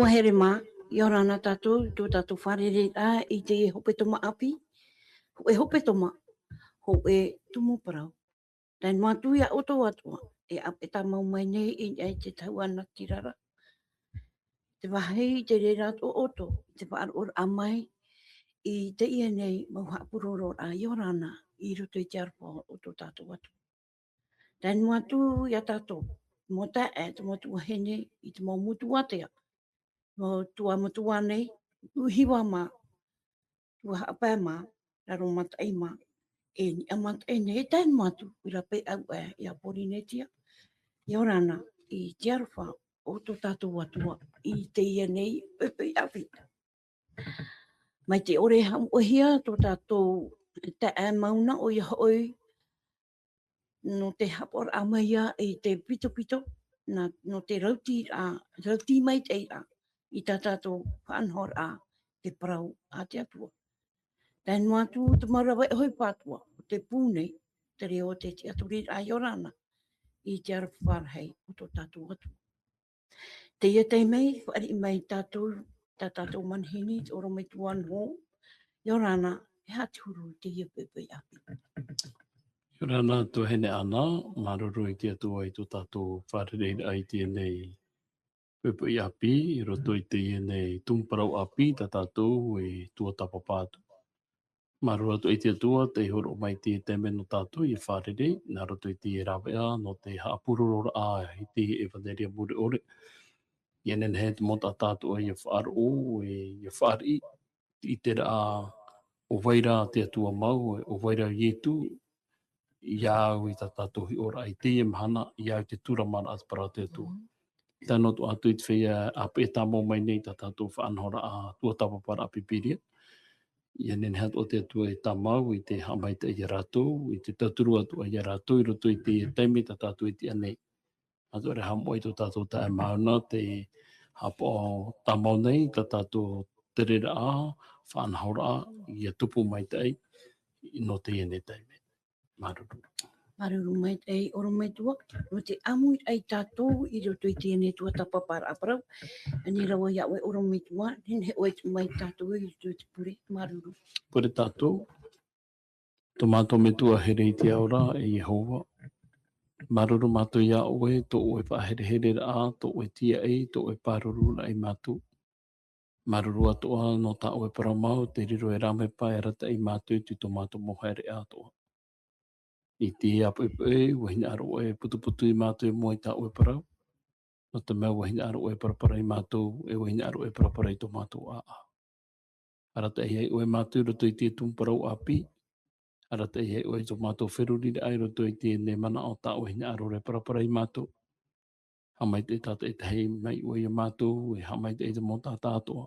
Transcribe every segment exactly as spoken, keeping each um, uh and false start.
Mahere mā, ʻia ora na tātou, tō tātou fārereiraʻa i te hepetoma ʻāpī, hōʻē hepetoma, hōʻē tumu parau. Tae noa atu ia ʻoutou atoʻa, e ʻāpeʻe tāmau mai nei i niʻa i te tahua natirara. Te vāhi i te reira atoʻa ʻoutou, te faʻaroʻoraʻa mai i teie nei mau haʻapurororaʻa, ʻia ora na i roto i te aroha o tō tātou Atua. Tae noa atu ia tātou, mau taeaʻe, te mau tuahine, i te mau motu ātea, mau tuamotu nei, Tuhiva mā, Tuahaʻapae mā, Raro Mataʻi mā, e Niʻa Mataʻi nei, e tae noa atu i Rapeʻau aʻe, ia Porinetia, ʻia ora na i te aroha o tō tātou Atua i teie nei poʻipoʻi ʻāpī. Mai te ʻore haʻamoʻehia tō tātou taeaʻe Mauna, ʻoia hoʻi, nō te haʻapaʻoraʻa mai ia i te pitopito, nā, nō te rauti, ā, rauti maitaʻiraʻa i tā tātou faʻanahoraʻa te parau a te Atua. Tae noa atu te mau rave ʻohipa atoʻa o te pū nei, te reo o te tiʻaturiraʻa, ʻia ora na i te aroha rahi o tō tātou Atua. Teie taime, fāriʻi mai tātou, tā tātou manihini, te ʻorometua Noho, ʻia ora na, e aha te huru i teie poʻipoʻi ʻāpī. ʻIa ora na tuahine Ana, māuruuru i te Atua i tō tātou fārereiraʻa i teie nei poʻipoʻi ʻāpī, i roto i teie nei tumu parau ʻāpī, tā tātou e tuatāpapa atu. Māuruuru atu i te Atua, tei hōroʻa mai i teie taime nō tātou ʻia fārerei, nā roto i teie rāveʻa, nō te haʻapurororaʻa i te ʻevaneria mure ʻore. ʻIa nehenehe te mau taʻata atoʻa ʻia faʻaroʻo, e, ʻia fāriʻi, i te reira, ʻo vai ra te Atua mau, e, ʻo vai ra Ietu, ia au i tā tātou hiʻoraʻa i teie mahana, ia au i te tūramaraʻa te parau a te Atua. Tae noa atu i te feiā ʻāpeʻe tāmau mai nei tā tātou faʻanahoraʻa tuatāpaparaʻa Pīpīria. ʻIa nehenehe atoʻa te Atua e tāmau i te haʻamaitaʻi ia rātou, i te tauturu atoʻa ia rātou, i roto i te taime tā tātou e tiʻa nei. Atoʻa e haʻamoʻe i tō tātou taeaʻe Mauna, te haʻapaʻo tāmau nei, tā tātou tereraʻa, faʻanahoraʻa, ʻia tupu maitaʻi, nō teie nei taime. Māuruuru. Māuruuru maitaʻi ʻorometua, nō te ʻāmui ai tātou i roto i teie nei tuatāpaparaʻa parau, ani rava ia ʻoe ʻorometua, nehenehe ʻoe mai tātou i roto i te pure, māuruuru. Pure tātou, tō mātou Metua here i te ao ra, e Iehova. Māuruuru mātou ia ʻoe, tō ʻoe faʻaherehereraʻa, tō ʻoe tīaʻi, tō ʻoe pārururaʻa ia mātou. Māuruuru atoʻa nō tā ʻoe parau mau, tē riro e rāvepa e arataʻi ia mātou i tō mātou mau haereʻa atoʻa. I teie poʻipoʻi, ʻua hinaʻaro ʻoe e putuputu ia mātou i mua i tā ʻoe parau. Nō te mea ʻua hinaʻaro ʻoe e parapara ia mātou, e ʻua hinaʻaro ʻoe e parapara i tō mātou ʻāʻau. Arataʻi ai ʻoe ia mātou i roto i te tumu parau ʻāpī. Arataʻi ai ʻoe i tō mātou feruriraʻa i roto i teie nei manaʻo tā ʻoe e hinaʻaro ra e parapara ia mātou. Haʻamaitaʻi tātaʻitahi mai ʻoe ia mātou, e haʻamaitaʻi i te mau taʻata atoʻa.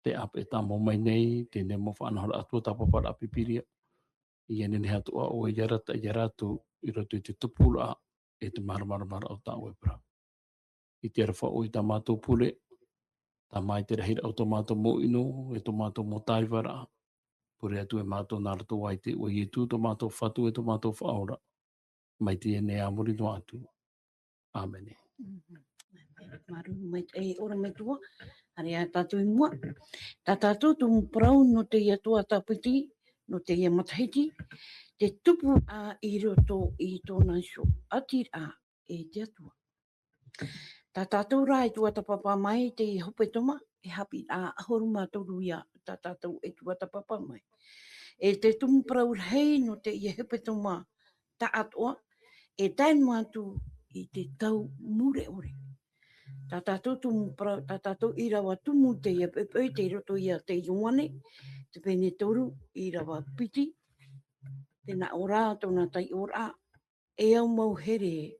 Tē ʻāpeʻe tāmau mai nei, teie nei mau faʻanahoraʻa tuatāpaparaʻa Pīpīria. ʻIa nehenehe atoʻa ʻoe e arataʻi ia rātou i roto i te tupuraʻa, e te māramaramaraʻa o tā ʻoe parau. I te aroha ʻoe i tā mātou pure, tāmā i te rahiraʻa o tō mātou mau ʻino, e tō mātou mau tāivaraʻa. Pure atu ia mātou nā roto i te iʻoa o Ietu tō mātou Fatu e tō mātou Faʻaora. Mai teie nei ā muri noa atu. ʻĀmene. Mhm. Māuruuru maitaʻi ʻorometua, haere ā tātou i mua. Tā tātou tumu parau nō teie tuatāpiti, nō teie matahiti, te tupu ā i roto i tōna iho, ʻātīraʻa e te Atua. Tā tātou rā e tuatāpapa mai teie hepetoma, e haʻapiʻiraʻa ʻahuru mā toru ia tā tātou e tuatāpapa mai. E te tumu parau rahi nō teie hepetoma tāʻatoʻa, e tae noa atu i te tau mure ʻore. Tā tātou tumu parau, tā tātou ʻīrava tumu teie poʻipoʻi tei roto ia i te Ioane, te pene toru, ʻīrava piti, tē nā ʻō ra tōna taiʻoraʻa, e au mau here,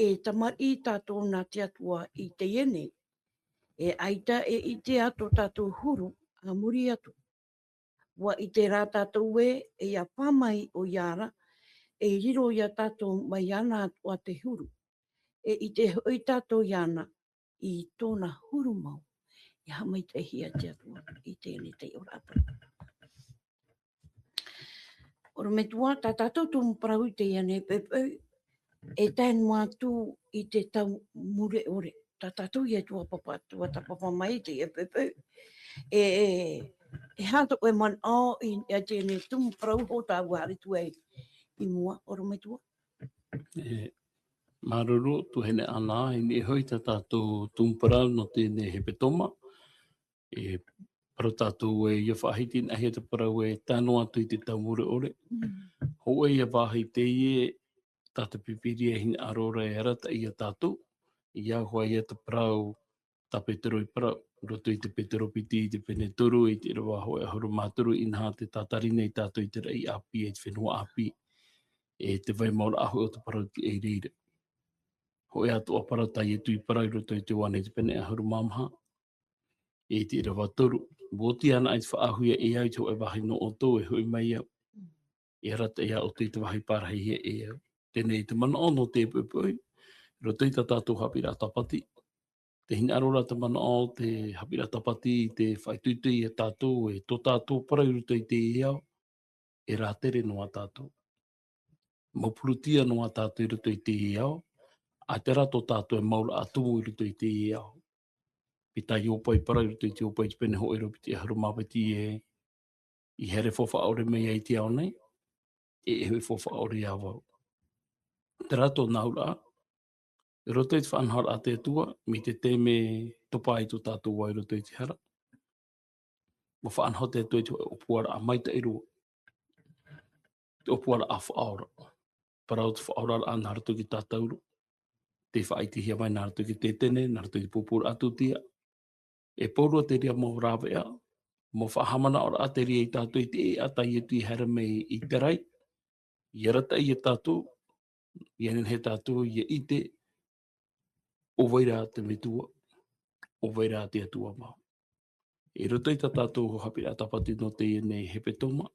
e tamariʻi tātou nā te Atua i teie nei. E ʻaita e ʻite ā tō tātou huru, a muri atu. ʻUa ʻite rā tātou ē, e ʻia pā mai ʻoia ra, e riro ia tātou mai iāna atoʻa te huru. E ʻite hoʻi tātou iāna i tōna huru mau. ʻIa haʻamaitaʻihia te Atua i teie nei taiʻoraʻa parau. ʻOrometua, tā tātou tumu parau i teie nei poʻipoʻi, e tae noa atu i te tau mure ʻore. tā tātou ia tuatāpapa, tuatāpapa mai te ia pepe. E, e, e hā tō ʻoe manaʻo i, i teie nei tumu parau hou tāua haere atu ai i mua, ʻorometua? E, māuruuru, tuahine Ana, i niʻa hoʻi tā tātou tumu parau nō teie nei hepetoma. E, parau tātou ē, ʻia faʻahiti anaʻe te parau ē, tae noa atu i te tau mure ʻore. Mm. Hōʻē ia vāhi teie, tā te Pīpīria e hinaʻaro ra e arataʻi ia tātou, ʻia hoʻi ia te parau, tā Petero i parau, roto i te Petero piti, i te pene toru, i te ʻīrava hōʻē ʻahuru mā toru, inaha tē tātari nei tātou i te raʻi ʻāpī, i te fenua ʻāpī, e te vai mau raʻa hoʻi o te parau tiʻa i reira. Hōʻē atoʻa parau tā Ietu i parau i roto i te Ioane i te pene ʻahuru mā maha, i te ʻīrava toru. Ua oti anaʻe te faʻaʻauhia e au i te hōʻē vāhi nō ʻoutou e hoʻi mai au. E arataʻi ia ʻoutou i te vāhi pārahihia e au. Teie nei te manaʻo nō te poʻipoʻi, roto i tā tātou haʻapiʻiraʻa tāpati. Tē hinaʻaro ra te manaʻo, te haʻapiʻiraʻa tāpati, tē faʻaitoito ia tātou, e tō tātou parau i roto i teie ao, e rātere noa tātou. Maupurutū noa tātou i roto i teie ao, ʻaita rā tō tātou e mau raʻa tumu i roto i teie ao. Pē tā Iopa i parau i roto i te Iopa i te pene hōʻē ʻīrava piti ʻahuru mā piti ē, i haere faufaʻa ʻore mai ai i te ao nei, e, e hoʻi faufaʻa ʻore ia vau. Terā tōna auraʻa, i roto i te faʻanahoraʻa a te Atua, mai te taime topa ai tō tātou ao i roto i te hara. ʻUa faʻanaho te Atua i te hōʻē ʻōpuaraʻa maitaʻi roa. Te ʻōpuaraʻa faʻaora. Parau te faʻaoraraʻa nā roto i te tātauro. Tē faʻaʻitehia mai nā roto i te Tētene, nā roto i te Purupuraʻa Tūtia. E pauroa te reira mau rāveʻa, mau faʻahaʻamanaʻoraʻa te reira ia tātou i te ʻēʻa tā Ietu i haere mai i te raʻi, ʻia arataʻi ia tātou, ʻia nehenehe tātou ʻia ʻite, ʻo vai rā te Metua, ʻo vai rā te Atua mau. I roto i tā tātou haʻapiʻiraʻa tāpati nō teie nei hepetoma,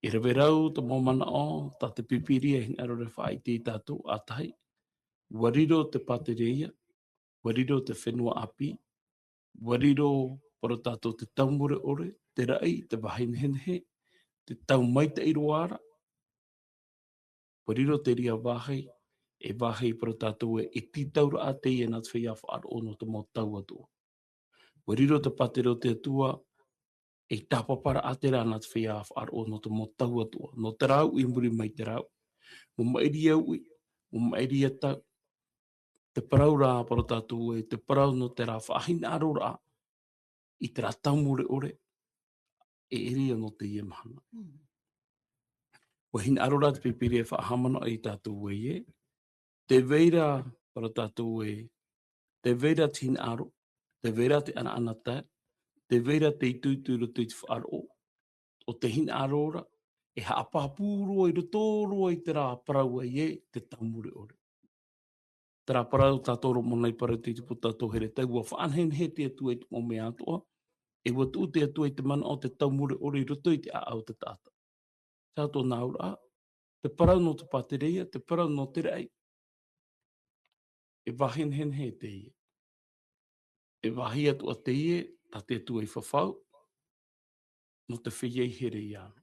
e rave rau te mau manaʻo, tā te Pīpīria e hinaʻaro ra e faʻaʻite ia tātou, ā tahi, ʻua riro te pātireia, ʻua riro te fenua ʻāpī, ʻua riro, parau tātou, te tau mure ʻore, te raʻi, te vāhi nehenehe, te tau maitaʻi roa ra. ʻUa riro te reira vāhi, e vāhi, parau tātou ē, e tītauraʻa teie nā te feiā faʻaroʻo nō te mau tau atoʻa. ʻUa riro te pātireia o te Atua, e tāpaparaʻa terā nā te feiā faʻaroʻo nō te mau tau atoʻa, nō terā uʻi i muri mai terā uʻi. Mau maʻiri ia uʻi, mau maʻiri ia tau. Te parau rā, parau tātou ē, te parau nō terā faʻahinaʻaroraʻa i terā tau mure ʻore, e ʻere ia nō teie mahana. Mm. ʻUa hinaʻaro rā te Pīpīria e faʻahaʻamanaʻo ia tātou ē, tē vai ra, parau tātou ē, tē vai ra te hinaʻaro, tē vai ra te ʻanaʻanatae, tē vai ra te itoito i roto i te faʻaroʻo, ʻo tē hinaʻaro ra, e haʻapāpū roa i roto roa i terā parau ē, te tau mure ʻore. Terā parau tā Toro Morona i parau i te pō tātou here tau, ʻua faʻanehenehe te Atua i te mau mea atoʻa, e ʻua tuʻu te Atua i te manaʻo te tau mure ʻore i roto i te ʻāʻau o te taʻata. Terā tōna auraʻa, te parau nō te pātireia, te parau nō te raʻi. E vāhi nehenehe teie. E vāhi atoʻa teie, tā te Atua i fafau, nō te feiā i here iāna.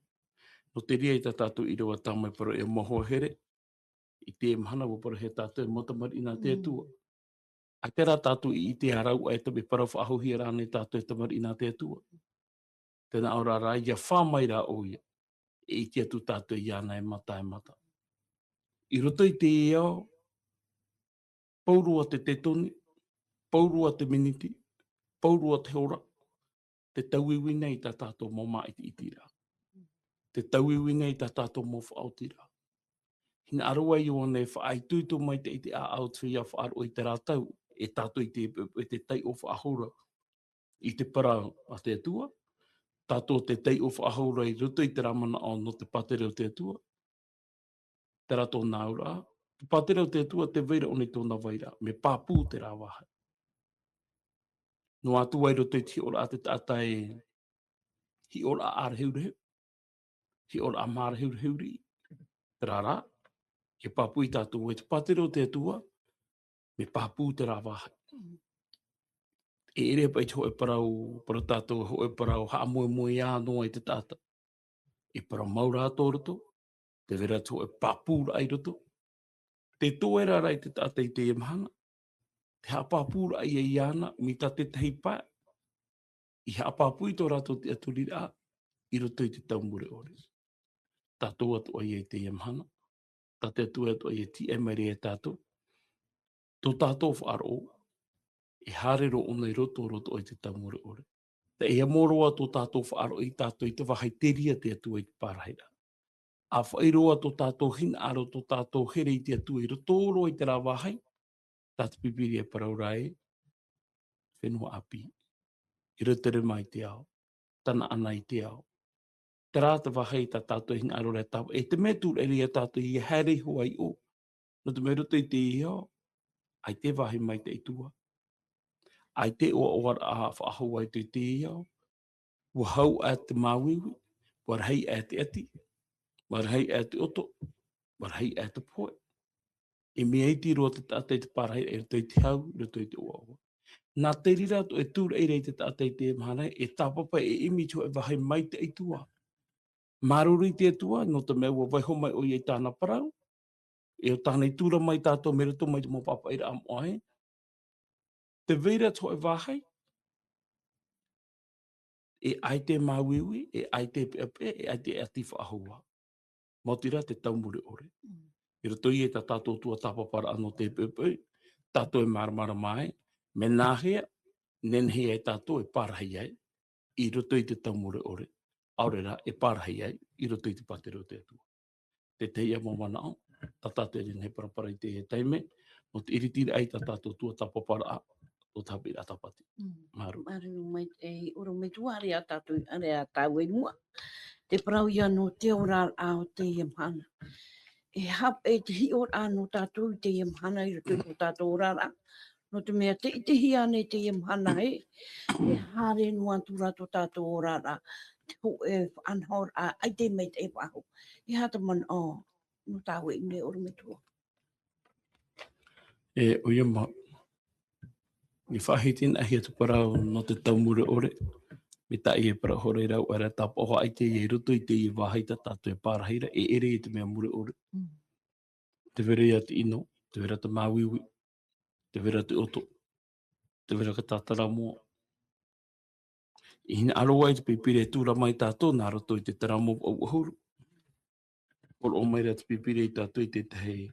Nō te reira i tā tātou ʻīrava tāmau e parau e mau hoa here, i teie mahana ʻua parauhia tātou e mau tamariʻi nā te Atua. ʻAita rā tātou i ʻite ā rāua e tau e parau faʻahouhia ra ānei tātou e tamariʻi nā te Atua. Tē nā ʻō ra, ʻia fā mai rā ʻoia, e ʻite atu tātou iāna e mata, e mata. I roto i te ao, pauroa te tetoni, pauroa te miniti, pauroa te hora, tē tauiui nei tā tātou mau māʻitiʻitiraʻa. Tē tauiui nei tā tātou mau faʻaotiraʻa. Hinaʻaro ā Ioane e faʻaitoito mai te, i te ʻāʻau o te feiā faʻaroʻo i terā tau, e tātou i te, e te taiʻo faʻahou ra i te parau a te Atua, tātou tē taiʻo faʻahou ra i roto i terā manaʻo nō te pātireia o te Atua, terā tōna auraʻa, te pātireia o te Atua tē vai ra ʻōna i tōna vai ra, mea pāpū terā vāhi. Noa atu ā i roto i te hiʻoraʻa a te taʻata e hiʻoraʻa ʻārehurehu, hiʻoraʻa mārehurehu riʻi, terā rā, e pāpū ia tātou ē te pātireia o te Atua, mea pāpū terā vāhi. Mm. E ʻere paʻi te hōʻē parau, parau tātou, hōʻē parau haʻamoemoeā noa i te taʻata. E parau mau rā tō roto, tē vai ra te hōʻē pāpūraʻa i roto. Tē toe ra rā i te taʻata i teie mahana. te haʻapāpūraʻa ia iāna, mai tā te tahi pae, i haʻapāpū i tō rātou tiʻaturiraʻa, i roto i te tau mure ʻore. Tātou atoʻa ia i teie mahana, tā te Atua atoʻa ia e tīaʻi mai ra ia tātou, tō tātou faʻaroʻo, e haere roa ʻōna i roto, roto i te tau mure ʻore. Teie mau roa tō tātou faʻaroʻo ia tātou i te vāhi terā te Atua i te pārahiraʻa. ʻĀfaʻi roa tō tātou hinaʻaro, tō tātou here i te Atua i roto roa i terā vāhi, tā te Pīpīria e parau ra ē, fenua ʻāpī. ʻIa tere mai te ao, tanaʻana i te ao. Terā te vāhi tā tātou e hinaʻaro ra e tāpaʻo, e te mea tūraʻi ra ia tātou ʻia haere iho ai ʻō. Nō te mea i roto i teie ao, ʻaita e vāhi maitaʻi atu ā. ʻAita e ʻoaʻoaraʻa faʻahou atu i teie ao. ʻUa hau aʻe te māuiui, ʻua rahi aʻe te ʻati, ʻua rahi aʻe te ʻoto, ʻua rahi aʻe te pohe. E mea iti roa te taʻata i te pārahiraʻa i roto i te hau, i roto i te ʻoaʻoa. Nā te reira atoʻa e tūraʻi ra ia te taʻata i teie mahana, e tāpapa e ʻimi i te hōʻē vāhi maitaʻi atu ā. Māuruuru i te Atua, nō te mea ʻua vaiiho mai ʻoia i tāna parau, e ʻo tāna i tura mai ia tātou mai roto mai te mau pāpaʻiraʻa moʻa ē. Tē vai ra te hōʻē vāhi, e ʻaita e māuiui, e ʻaita e peʻapeʻa, e ʻaita e ʻati faʻahou ā. Maoti rā te tau mure ʻore. Mm. I roto ia i tā tātou tuatāpaparaʻa nō te peʻapeʻa, tātou e māramarama ai, mea nāhea, nehenehe ai tātou e pārahi ai, i roto i te tau mure ʻore, ʻaore rā e pārahi ai, i roto i te pātireia o te Atua. Te tahi ā mau manaʻo, tā tātou e nehenehe e paraparau i teie taime, nō te iritiraʻa i tā tātou tuatāpaparaʻa, nō te haʻapiʻiraʻa tāpati. Mm. Māuruuru. Māuruuru maitaʻi, ʻorometua, ʻāreʻa tātou, ʻāreʻa tāua i mua. Te parau ïa nō te oraraʻa o teie mahana. E haʻapaʻo te hiʻoraʻa nō tātou i teie mahana i roto i tō tātou oraraʻa. Nō te mea tē ʻitehia nei teie mahana ē, e haere noa atu ra tō tātou oraraʻa, te hōʻē faʻanahoraʻa, ʻaita e maitaʻi faʻahou. E aha te manaʻo nō tāua i ʻō nei, ʻorometua? E, ʻoia mau. I faʻahitihia te parau nō te tau mure ʻore, mai tā ʻoe e parau hoʻi ra, ʻaore rā tāpaʻo ʻaita ïa i roto i teie vāhi tā tātou e pārahi ra, e ʻere i te mea mure ʻore. Mm. Tē vai ra ïa te ʻino, tē vai ra te māuiui, tē vai ra te ʻoto, tē vai ra te tātaramo. I hinaʻaro ai te Pīpīria e tura mai ia tātou nā roto i te Taramo vaʻu ʻahuru. Hōroʻa mai ra te Pīpīria ia tātou i te tahi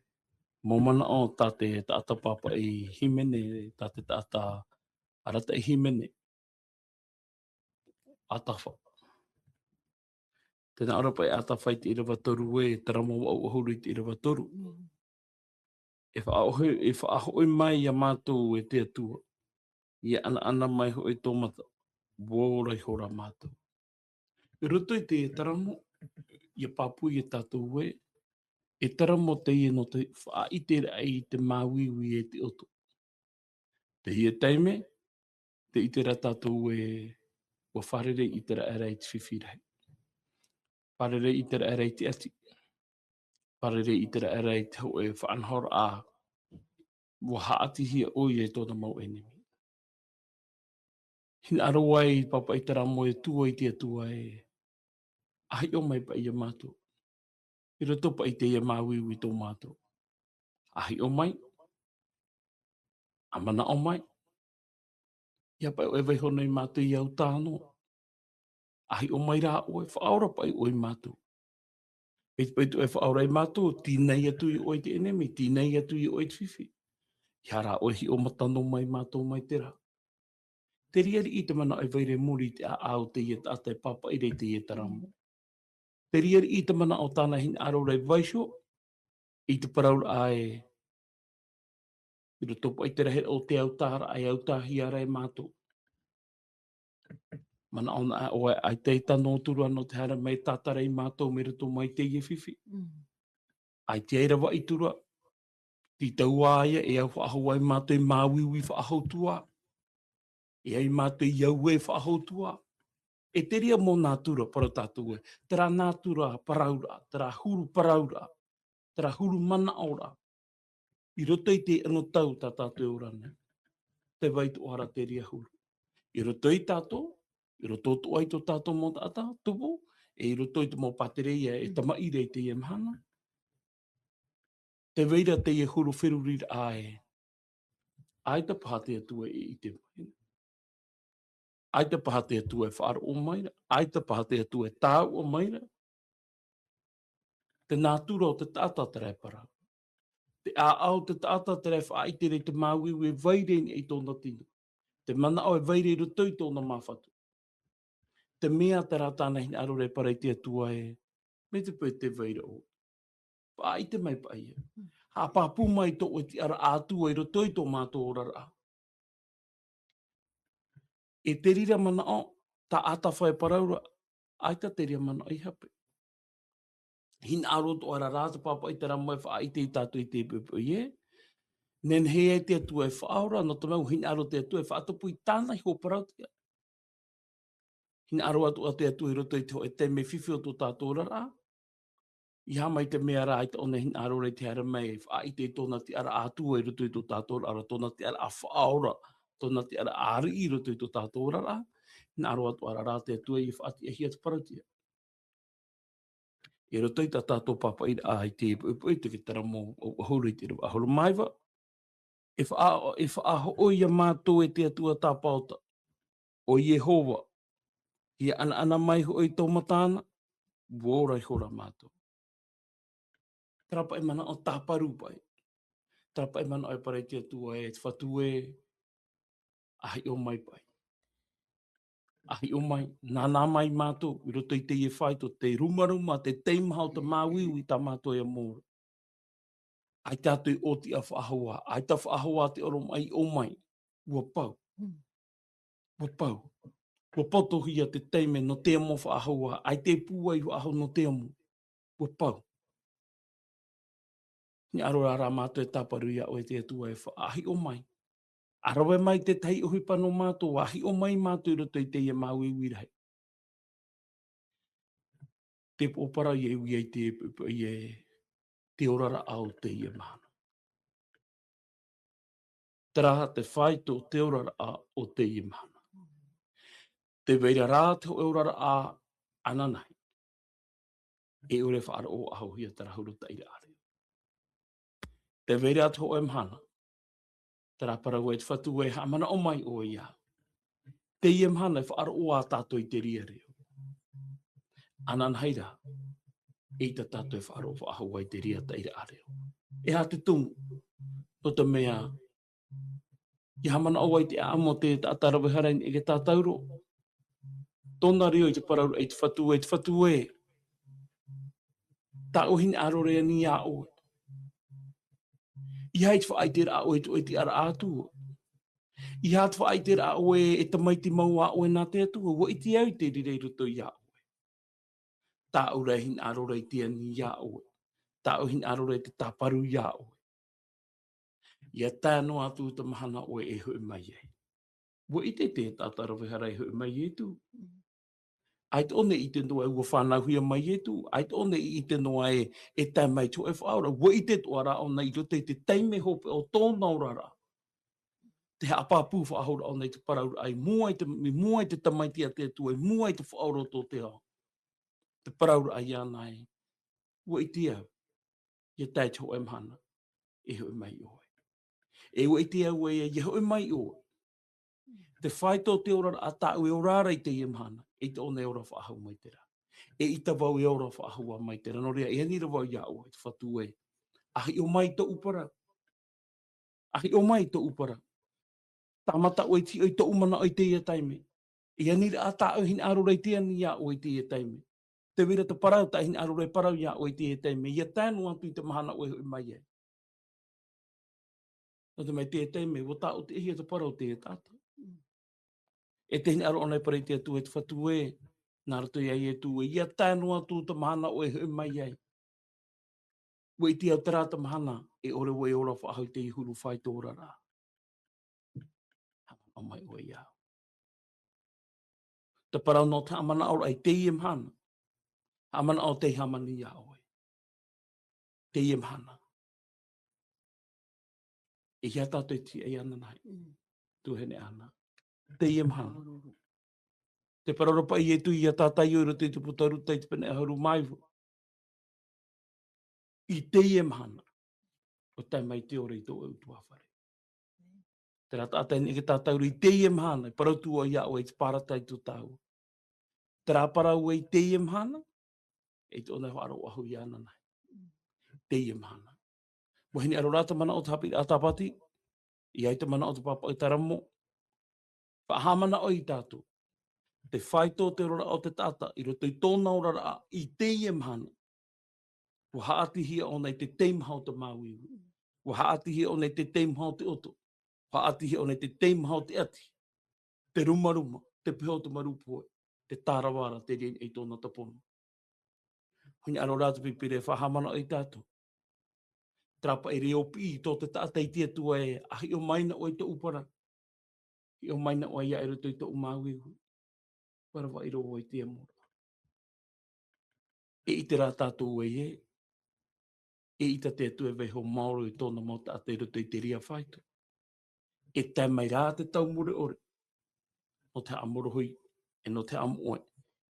mau manaʻo tā te taʻata pāpaʻi hīmene, tā te taʻata arataʻi hīmene. Ātafa. Tē nā ʻō ra paʻi Ātafa i te ʻīrava toru ē, Taramo vaʻu ʻahuru i te ʻīrava toru. Mm. E faʻahoʻi, e faʻahoʻi mai ia mātou e te Atua. ʻIa ʻanaʻana mai hoʻi tō mata, ʻua ora ihora mātou. I roto i te Taramo, ʻia pāpū ia tātou ē, e Taramo teie nō te faʻaʻiteraʻa i te māuiui e te ʻoto. Teie taime, tē ʻite ra tātou ē, ʻua fārerei ʻĪteraʻera i te fifi rahi. Fārerei ʻĪteraʻera i te ʻati. Fārerei ʻĪteraʻera i te hōʻē faʻanahoraʻa, ʻua haʻatihia ʻoia e tōna mau ʻenemi. Hinaʻaro ai pāpaʻi Taramo e tua i te Atua ē, ʻa hiʻo mai paʻi ia mātou. I roto paʻi i teie māuiui tō mātou. ʻA hiʻo mai, ʻa manaʻo mai. ʻIa paʻi ʻoe e vaiiho nei mātou i au tāno. ʻA hiʻo mai rā ʻoe, faʻaora paʻi ʻoe ia mātou. Mai te peu ʻoe e faʻaora ia mātou, tīnai atu ia ʻoe i te ʻenemi, tīnai atu ia ʻoe i te fifi. ʻEiaha rā ʻoe e hiʻo mata noa mai ia mātou mai terā. Te reira riʻi te manaʻo e vai ra i muri i te ʻāʻau o teie taʻata e pāpaʻi ra i teie Taramo. Te reira riʻi te manaʻo tāna hinaʻaro ra e vaiiho, i te parauraʻa ē, i roto paʻi i te rahiraʻa o te autaʻa ra, e autaʻahia ra e mātou. Manaʻo na ʻoe, ʻaita e tano atu ra nō te haere mai e tātara ia mātou mai roto mai i teie fifi. Mm. ʻAita e ravaʻi atu ra, tītau ā ïa, e au faʻahou ai mātou i māuiui faʻahou atu ā. E ai mātou i auē faʻahou atu ā. E te reira mau nātura, parau tātou ē, terā nātura parauraʻa, terā huru parauraʻa, terā huru manaʻoraʻa. I roto i te anotau tā tātou e ora nei. Tē vai atoʻa ra te reira huru. I roto ia tātou, i roto atoʻa i tō tātou mau taʻata tupu, e i roto i te mau pātireia e Mm. tamaʻi ra i teie mahana. Tē vai ra teie huru feruriraʻa ē, ʻAita paha te Atua e ʻite mai ra. ʻAita paha te Atua e faʻaroʻo mai ra. ʻAita paha te Atua e tāuʻa mai ra. Te nātura o te taʻata terā e parau. Te ʻāʻau o te taʻata terā e faʻaʻite ra i te māuiui e vai ra i niʻa i tōna tino. Te manaʻo e vai ra i roto i tōna māfatu. Te mea terā tāna hinaʻaro ra e parau i te Atua ē, mai te peu tē vai ra ʻoe. Faʻaʻite mai paʻi ē. Haʻapāpū mai tō ʻoe tiʻaraʻa Atua i roto i tō mātou oraraʻa. E te reira manaʻo, taʻata fai parau ra, ʻaita te reira manaʻo i hape. Hinaʻaro atoʻa ra rā te pāpaʻi terā mau e faʻaʻite ia tātou i teie poʻipoʻi ē. Nehenehe ai te Atua e faʻaora, nō te mea ʻua hinaʻaro te Atua e faʻatupu i tāna iho parau tiʻa. Hinaʻaro atoʻa te Atua i roto i te hōʻē taime fifi o tō tātou oraraʻa. ʻEiaha mai te mea rā ʻaita ʻōna e hinaʻaro ra i te haere mai e faʻaʻite i tōna tiʻaraʻa Atua i roto i tō tātou oraraʻa, tōna tiʻaraʻa faʻaora, tōna tiʻaraʻa ariʻi i roto i tō tātou oraraʻa. Hinaʻaro atoʻa ra rā te Atua ia faʻatiʻahia te parau tiʻa. I roto i tā tātou pāpaʻiraʻa i teie poʻipoʻi, te taʻata mau ʻahuru i te ʻīrava ʻahuru mā iva. E faʻa-, e faʻahoʻo ia mātou e te Atua tāpaota, ʻo Iehova, ʻia ʻanaʻana mai hoʻi i tō mata na, ʻua ora ihora mātou. Terā paʻi manaʻo tāparu paʻi. Terā paʻi manaʻo e parau i te Atua ē, te Fatu ē, ʻa hiʻo mai paʻi. ʻA hiʻo mai, nānā mai mātou, i roto i teie fāito, te rumaruma, te teimaha o te māuiui tā mātou e amo ra. ʻAita atu i ʻōtiʻa faʻahou ā, ʻaita faʻahou ā te ʻoromaʻi ʻō mai, ʻua pau. Mm. ʻUa pau. ʻUa potohia te taime nō te amo faʻahou ā, ʻaita e pūai faʻahou nō te amo. ʻUa pau. Hinaʻaro rā mātou e tāparu iā ʻoe te Atua e faʻahiʻo mai. ʻA rave mai te tahi ʻohipa nō mātou, ʻa hiʻo mai mātou i roto i teie māuiui rahi. Te pōpara ia e ui ai te, ia te oraraʻa o teie mahana. Terā te fāito o te oraraʻa o teie mahana. Tē vai ra rā te hōʻē oraraʻa ananahi. E ʻore faʻaroʻo faʻahouhia terā huru taʻiraʻa reo. Tē vai ra te hōʻē mahana. Terā parau e te Fatu e haʻamanaʻo mai ʻoe iāʻu. Teie mahana e faʻaroʻo ā tātou i te reira reo. Ananahi rā, eʻita tātou e faʻaroʻo faʻahou ai i te reira taʻiraʻa reo. E aha te tumu, nō te mea, ʻia haʻamanaʻo ai te ʻāʻamu o te taʻata rave hara i niʻa i te tātauro. Tōna reo i te parau i te Fatu e, te Fatu e. Tāʻu e hinaʻaro ra iāʻu. ʻEiaha te faʻaʻiteraʻa ʻoe i tō ʻoe tiʻaraʻa Atua. ʻEiaha te faʻaʻiteraʻa ʻoe e tamaiti mau ā ʻoe nā te Atua, ʻua ʻite au i te reira i roto iā ʻoe. Tāʻu rā e hinaʻaro ra i te ani iā ʻoe. Tāʻu e hinaʻaro ra i te tāparu iā ʻoe. ʻIa tae noa atu te mahana ʻoe e hoʻi mai ai. ʻUa ʻite te taʻata rave hara e hoʻi mai Ietu. ʻAita ʻōna e ʻite noa ē ʻua fānauhia mai Ietu. ʻAita ʻōna e ʻite noa ē e tae mai te hōʻē Faʻaora. ʻUa ʻite atoʻa rā ʻōna i roto i te taime hopeʻa o tōna oraraʻa. Te haʻapāpū faʻahou ra ʻōna i te parauraʻa i mua i te, i mua i te Tamaiti a te Atua, i mua i te Faʻaora o tō te ao. Te parauraʻa iāna ē, ʻua ʻite au, ʻia tae te hōʻē mahana, e hoʻi mai ʻoe. E ʻua ʻite au ē, ʻia hoʻi mai ʻoe. Te fāito o te oraraʻa tāʻu e ora ra i teie mahana, eʻita ʻōna e ora faʻahou mai terā. Eʻita vau e ora faʻahou mai terā. Nō reira, e ani ra vau iā ʻoe, te Fatu e. ʻA hiʻo mai tōʻu parau. ʻA hiʻo mai tōʻu parau. Tāmata ʻoe i te hiʻo i tōʻu manaʻo i teie taime. E ani ra tāʻu e hinaʻaro ra i te ani iā ʻoe i teie taime. Tē vai ra te parau, tāʻu e hinaʻaro ra e parau iā ʻoe i teie taime. ʻIa tae noa atu i te mahana ʻoe e hoʻi mai ai. Nō te mea i teie taime, ʻua tāʻotiʻahia te parau o te taʻata. E te hinaʻaro ʻōna e parau i te Atua e te Fatu e, nā roto iā Ietu e, ʻia tae noa atu te mahana ʻoe e hoʻi mai ai. ʻUa ʻite au terā te mahana, e ʻore vau e ora faʻahou i te huru fāito oraraʻa. Haʻamanaʻo mai ʻoe iāʻu. Te parau nō te haʻamanaʻoraʻa i teie mahana. Haʻamanaʻo tei hāmani iā ʻoe. Teie mahana. E hia tātou e tiʻa iāna nā. Mm. Tuahine Ana. Teie mahana. Te parau ra paʻi Ietu ʻia tātaʻi ʻoe i roto i te puta Ruta i te pene ʻahuru mā iva. I teie mahana, ʻua tae mai te ora i tō ʻoe ʻutuāfare. Terā taʻata e neʻe tātauro i teie mahana, e parau atu vau iā ʻoe i te parau tātou tāua. Terā parau ē i teie mahana, e te ʻona e faʻaroʻo ʻahu iāna nā. Teie mahana. Vahine ʻaro rā te manaʻo o te haʻapiʻiraʻa Tāpati, ʻia ʻite manaʻo o te pāpaʻi teramo, faʻahaʻamanaʻo i tātou. Te faito o te oraraʻa o te taʻata, i roto i tōna oraraʻa, i teie mahana. Ua haʻatihia ʻōna i te teimaha o te māuiui. Ua haʻatihia ʻōna i te teimaha o te ʻoto. Ua haʻatihia ʻōna i te teimaha o te ʻati. Te rumaruma, te peho o te maru pohe, te tāravara, te reira i tōna tapono. Hoi ʻaro rā te pīpīria e faʻahaʻamanaʻo i tātou. Terā paʻi reo piʻi tō te taʻata i te Atua ē, ʻa hiʻo mai na ʻoe i tōʻu parau. Hiʻo mai na ʻoe ia i roto i tōʻu māuiui. Paravaʻi roa i te amo. E ʻite rā tātou ē, e ʻita te Atua e vaiiho maoro i tōna mau taʻata i roto i te reira faito. E tae mai rā te taumuri ʻore. Nō te haʻamorohi, e nō te haʻamoʻe.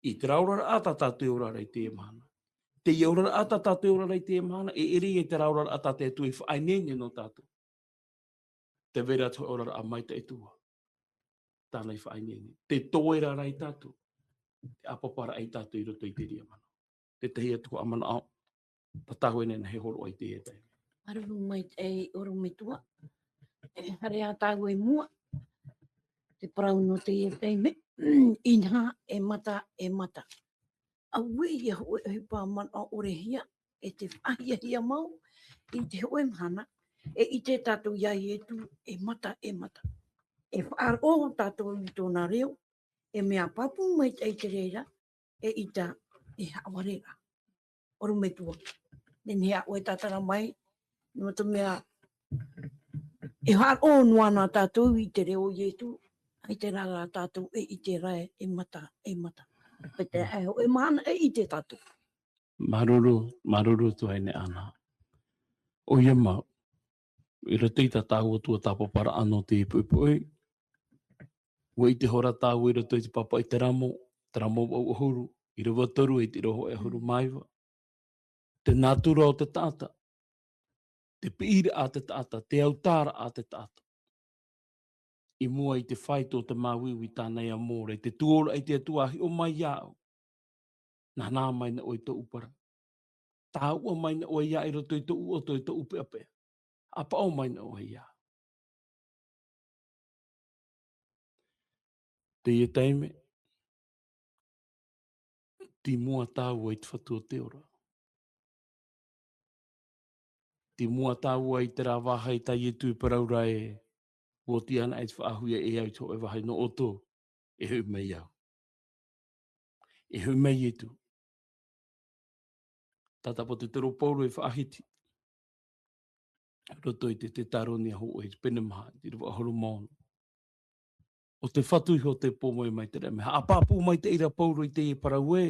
I terā oraraʻa tā tātou e ora ra i teie mahana. Teie oraraʻa tā tātou e ora ra i teie mahana, e ʻere i terā oraraʻa tā te Atua i faʻaineine nō tātou. Te vai ra te hōʻē oraraʻa maitaʻi atu ā. Tāna i faʻaineine. Te toe ra ia tātou. Te ʻāpaparaʻa ia tātou i roto i te reira manaʻo. Tētahi atu haʻamanaʻo, tā tāua e nehenehe e hōroʻa i teie taime. Māuruuru maitaʻi, e ʻorometua. E haere ā tāua i mua. Te parau nō teie taime. Inaha, e mata, e mata. Auē ia hōʻē ʻohipa manaʻo ʻore hia, e te faʻahiahia mau, i te hōʻē mahana, e ʻite tātou iā Ietu, e mata, e mata. E faʻaroʻo tātou i tōna reo, e mea pāpū maitaʻi te reira, e ʻita, e haʻavare ra. ʻOrometua. Nehenehe ʻoe e tātara mai, nō te mea, e faʻaroʻo noa na tātou i te reo o Ietu, ʻaita rā tātou e ʻite ra e mata, e mata. Pētā e hōʻē mahana e ʻite tātou. Māuruuru, māuruuru tuahine Ana. ʻOia mau, i roto i tā tāua tuatāpaparaʻa nō te poʻipoʻi, ua ʻite ihora tāua i roto i te pāpaʻi teramo, teramo vaʻu ʻahuru, ʻīrava toru e te ʻīrava hōʻē ʻahuru mā iva. Te nātura o te taʻata, te piʻiraʻa a te taʻata, te autaraʻa a te taʻata. I mua i te faito o te māuiui tāna ia mōre, te tuora i te Atua ʻa hiʻo mai iāʻu. Nā, nā mai na ʻoe i tōʻu parau. Tāuʻa mai na ʻoe ia i roto i tōʻu ʻoto, i tōʻu peʻapeʻa. ʻApaʻo mai na ʻoe ia. Teie taime, tei mua tāua i te Fatu o te ora. Tei mua tāua i terā vāhi tā Ietu i parau ra ē, ʻua oti anaʻe te faʻahuia e au i te hōʻē vāhi nō ʻoutou, e hoʻi mai au. E hoʻi mai Ietu. Tātāpati te ʻaposetolo Paulo i faʻahiti. Roto i te Tetaronia hōʻē, i te pene maha, i te ʻīrava ʻahuru mā ono. ʻO te Fatu iho tē pōmoi mai i terā mea. Haʻapāpū maitaʻi ra Paulo i teie parau ē.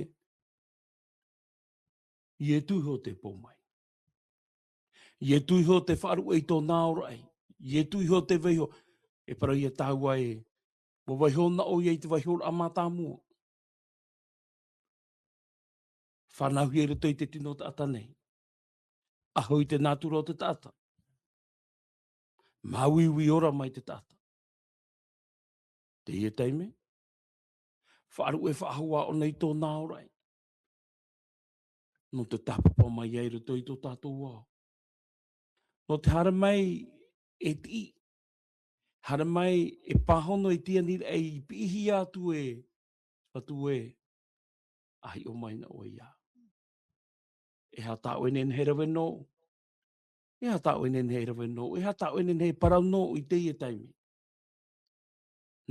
Ietu iho tē pōmoi. Ietu iho tē faʻaruʻe i tōna aoraʻi. Ietu iho tē vaiiho. E parau ia tāua ē, ʻua vaiiho na ʻoia i te vaiihoraʻa mātāmua. Fānauhia i roto i te tino taʻata nei. ʻAho i te nātura o te taʻata. Māuiui ora mai te taʻata. Teie taime, faʻaruʻe faʻahou ʻōna i tōna aoraʻi. Nō te tāpapa mai ai i roto i tō tātou ao. Nō te haere mai e tiʻi. Haere mai e pāhono e tiani ra i piʻihia atu e Fatu ē, ʻa hiʻo mai na ʻoe ia. E aha tā ʻoe e nehenehe e rave nō? E aha tā ʻoe e nehenehe e rave nō? E aha tā ʻoe e nehenehe e parau nō i teie taime?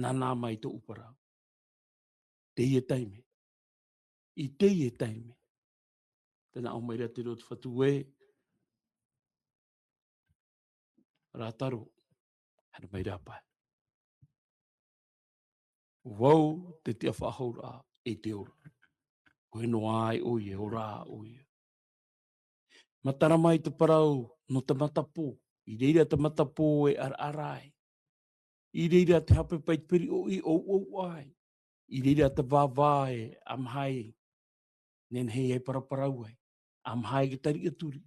Nā, nā mai tōʻu parau. Teie taime. I teie taime. Tē nā ʻō mai ra te reo o te Fatu ē, Rātaro, haere mai rā pae. Vau te tiʻafaʻahouraʻa e te ora. ʻOia noa ai ʻoia, e ora ʻoia. Matara mai te parau nō te matapō. I reira te matapō e ʻaraʻara ai. I reira te hapepa i te piriʻoʻi e ʻouʻou ai. I reira te vāvā e ʻāmaha e nehenehe e paraparau ai. ʻĀmaha e tariʻaturi.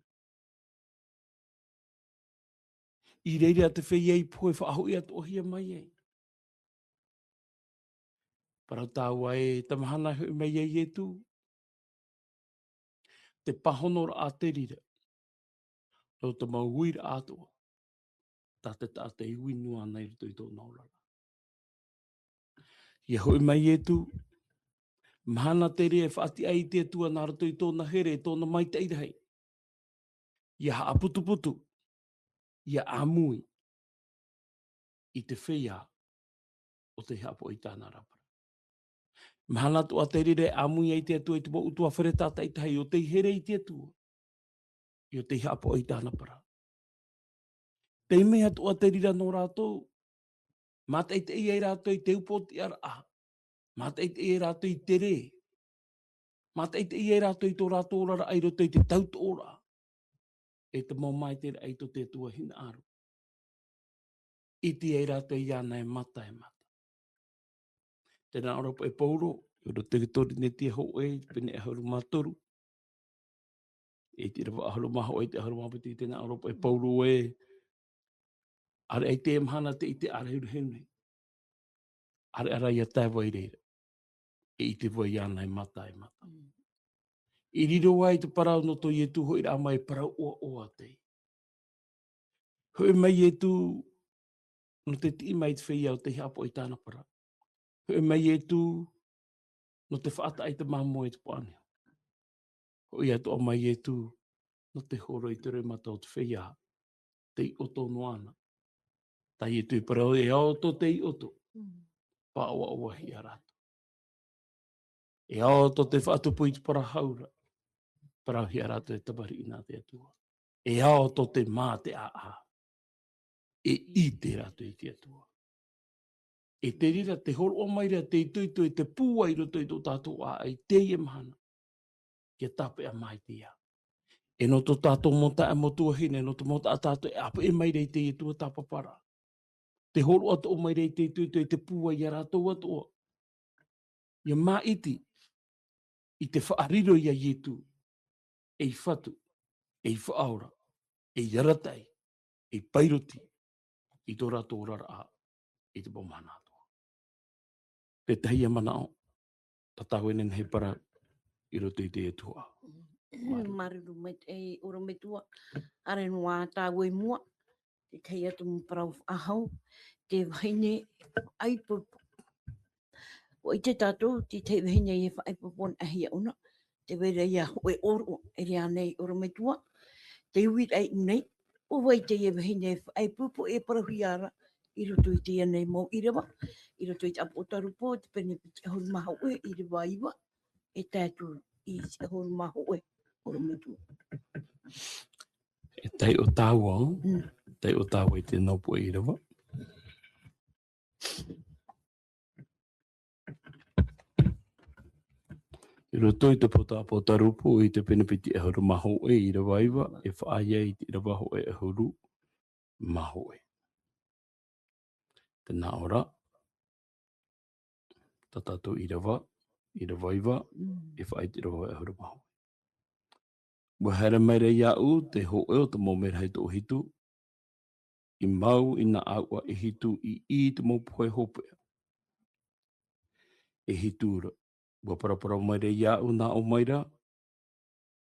I reira te feiā i pohe faʻahoʻi atoʻahia mai ai. Parau tāua e, te mahana e hoʻi mai ai Ietu, te pāhonoraʻa te reira, nō te mau uiraʻa atoʻa, tā te taʻata i ui noa ana i roto i tōna oraraʻa. ʻIa hoʻi mai Ietu, mahana te reira e faʻatiʻa ai te Atua nā roto i tōna here, tōna maitaʻi rahi. ʻIa haʻaputuputu, ʻia ʻāmui i te feiā ʻo tei haʻapaʻo i tāna ra parau. Mahana atoʻa te reira e ʻāmui ai te Atua i te mau ʻutuāfare tātaʻitahi ʻo tei here i te Atua, ʻo tei haʻapaʻo i tāna parau. Taime atoʻa te reira nō rātou, mātaʻitaʻi ai rātou i te upoʻotiʻaraʻa, mātaʻitaʻi ai rātou i te rē, mātaʻitaʻi ai rātou i tō rātou oraraʻa i roto i te tautoʻoraʻa, e te mau māiteraʻa i tō te Atua hinaʻaro. ʻIte ai rātou iāna e mata, e mata. Tē nā ʻō ra paʻi Paulo, i roto i te Korinetia hōʻē, pene ʻahuru mā toru. I te ʻīrava ʻahuru mā hōʻē, i te ʻahuru mā piti, tē nā ʻō ra paʻi Paulo ē, ʻareʻa i te mahana te ʻite ʻārehurehu nei. ʻAreʻa rā ʻia tae vau i reira. E ʻite vau iāna e mata, e mata. Mm. I riro ai te parau nō tō Ietu hoʻiraʻa mai, parau ʻoaʻoa teie. Hoʻi mai Ietu, nō te tiʻi mai te feiā ʻo tei haʻapaʻo i tāna parau. Hoʻi mai Ietu, nō te faʻataʻa i te māmoe i te pāniho. Hoʻi atoʻa mai Ietu, nō te horo i te roimata o te feiā, tei ʻoto noa ana. Tā Ietu i parau, e ao tō tei ʻoto, Mm. faʻaʻoaʻoahia rātou. E ao tō te faʻatupu i te parau ra, parauhia rātou e tamariʻi nā te Atua. E ao tō te mā te ʻāʻā, e ʻite rātou i te Atua. E te reira te hōroʻa mai ra te itoito e te pūai i roto i tō tātou ʻāʻai i teie mahana. Kia tāpeʻa mai te ia. E nō tō tātou mau taeaʻe, mau tuahine, nō te mau taʻata atoʻa e ʻāpeʻe mai ra i teie tuatāpaparaʻa. Te hōroʻa atoʻa mai ra i te itoito e te pūai ia rātou atoʻa. ʻIa māʻiti i te faʻariro ia Ietu, ei fatu, ei faʻaora, ei arataʻi, ei pairoti, i tō rātou oraraʻa, i te mau mahana atoʻa. Tētahi ia manaʻo, tā tāua e nehenehe e parau, i roto i te Atua. Māuruuru. Māuruuru maitaʻi, ʻorometua, haere noa tāua i mua, tētahi atu mau parau faʻahou, te vahine faʻaipoipo. ʻUa ʻite tātou, tētahi vahine e faʻaipoipo anaʻe hia ʻōna, tē vai ra ia hōʻē ʻōroʻa, e riro nei ʻorometua, te uiraʻa i ʻō nei, ʻo vai teie vahine e faʻaipoipo e parauhia ra, i roto i teie nei mau ʻīrava, i roto i te ʻĀpotarupo, te pene piti ʻahuru mā hōʻē, ʻīrava iva, e tae atu i te ʻahuru mā hōʻē, ʻorometua. E taiʻo tāua, Mm. taiʻo tāua i te nō poʻe ʻīrava. I roto i te pō tā ʻĀpotarupo i te pene piti ʻahuru mā hōʻē, ʻīrava iva, e faʻaea i te ʻīrava hōʻē ʻahuru mā hōʻē. Tē nā ʻō ra, tā tātou ʻīrava, ʻīrava iva, Mm. e faʻaea i te ʻīrava hōʻē ʻahuru mā hōʻē. ʻUa haere mai ra iāʻu te hōʻē o te mau merahi toʻohitu, i mau i nā ʻāuʻa e hitu i ʻī i te mau pohe hopeʻa e hitu ra. ʻUa paraparau mai ra iāʻu, nā ʻō mai ra,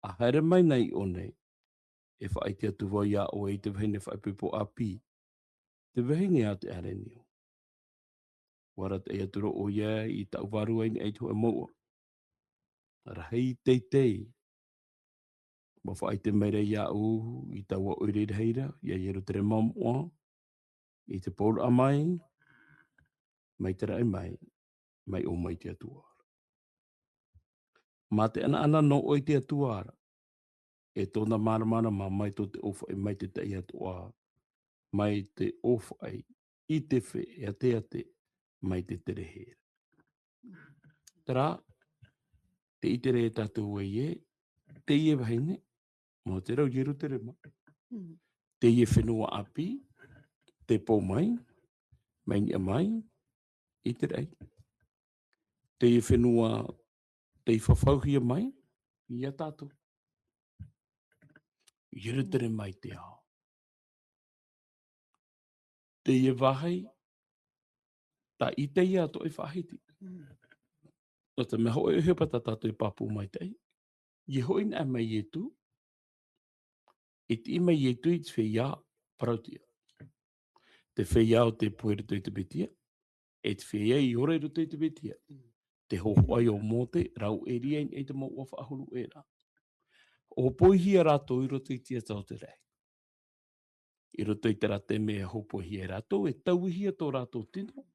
ʻa haere mai na i ʻō nei, e faʻaʻite atu vau iā ʻoe i te vahine faʻaipoipo ʻāpī, te vahine a te ʻArenio. ʻUa arataʻi atu ra ʻoia i taʻu vārua i niʻa i te hōʻē mouʻa rahi teitei. ʻUa faʻaʻite mai ra iāʻu i taua ʻoire rahi ra, iā Ierutarema moʻa, i te pouraʻa mai, mai te raʻi mai, mai ʻō mai te Atua. Mā te ʻanaʻana nō ʻoe i te Atua ra, e tōna māramarama mai tō te ʻōfaʻi mai te taʻi atoʻa, mai te ʻōfaʻi i te fe-, e ateate, mai te terehē ra. Terā, tē ʻite ra e tātou ē, teie vahine, mau te rau Ierutarema. Mm. Teie fenua ʻāpī, tē pō mai, mai niʻa mai, i te raʻi. Teie fenua, tei fafauhia mai, iā tātou. Ierutarema i te ao. Teie vāhi, tā ʻĪtaia atoʻa e faʻahiti. Mm. Nō te mea hōʻē ʻohipa tā tātou e pāpū maitaʻi. ʻIa hoʻi anaʻe mai Ietu, e tiʻi mai Ietu i te feiā parauʻtiʻa. Te feiā o tē pohe i roto i te Mesia, e te feiā i ora i roto i te Mesia. Mm. Te hōhoʻa ia o Mōte, rāua ʻo Elia i niʻa i te mau ʻua faʻahuru ʻē ra. Hōpoihia rātou i roto i te ata o te raʻi. I roto i terā taime e hōpoihia e rātou, e tauihia tō rātou tino,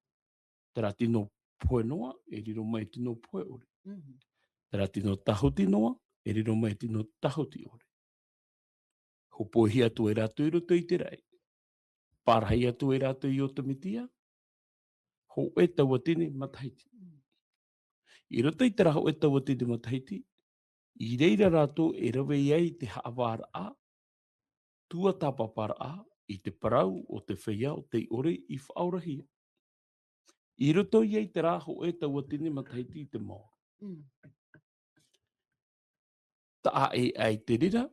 terā tino pohe noa, e riro mai tino pohe ʻore. Mhm. Terā tino tahuti noa, e riro mai tino tahuti ʻore. Hōpoihia atu e rātou i roto i te raʻi. Pārahi atu e rātou i ō te Mesia, hōʻē tauatini matahiti. Mm. I roto i terā hōʻē tauatini matahiti, i reira rātou e rave ai te haʻavāraʻa, tuatāpaparaʻa, i te parau o te feiā o tei ʻore i faʻaorahia. I roto ia i terā hōʻē tauatini matahiti i te maoro. Mm. Taʻa ʻē ʻaita i reira,